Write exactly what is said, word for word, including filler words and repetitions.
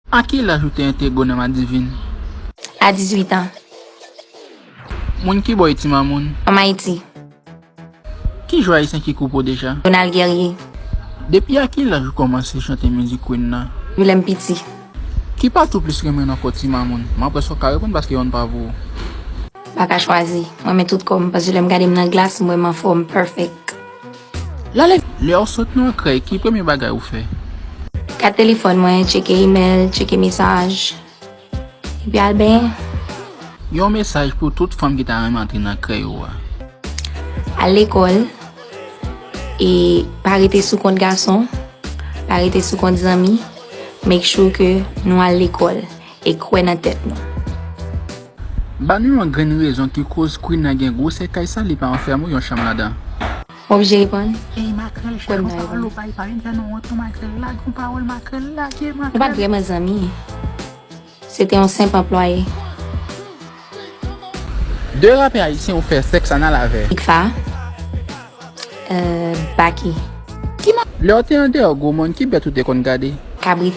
A ki laj ou te entegre nan Madivin? A dizuit an. Moun ki bò w ye, ti mamoun? Ann Ayiti. Ki jwè ayisyen ki koupe w deja? Donald Guerrier. Depi a ki laj ou kòmanse chante mizik Queen nan? Depi lè m piti. Ki pati w plis renmen nan kò ti mamoun? M ap wè si w ka reponn paske yonn pa pou ou. Pa ka chwazi. Mwen renmen tout kò m, paske lè m gade m nan glas, m wè m anfòm, perfect. Lale, lè w sot nan yon krèy, ki premye bagay ou fè? Gad telefòn mwen, tcheke email, tcheke mesaj. Epi al benyen. Yon mesaj pou tout fanm ki ta renmen antre nan krèy ou a. Al lekòl. E pa rete sou kont gason. Pa rete sou kont zanmi. Make sure ke nou al lekòl e kwè nan tèt nou. Ba nou yon grenn rezon ki koz Queen nan gen gwosè kay sa, li pa anfèmen w yon chanm ladan. M oblije reponn. Ey makrèl, Kwè m nan reponn. Pale, pa vin fè nou wont non makrèl, lage yon pawòl makrèl, lage Nou pa t makrèl. Vrèman zanmi. Se te yon senp anplwaye. De rapè ayisyen ou fè sèks anal avè? Big Fa. Euh, Baky. Lè w te andeyò gwo mòn, ki bèt ou te konn gade? Kabrit.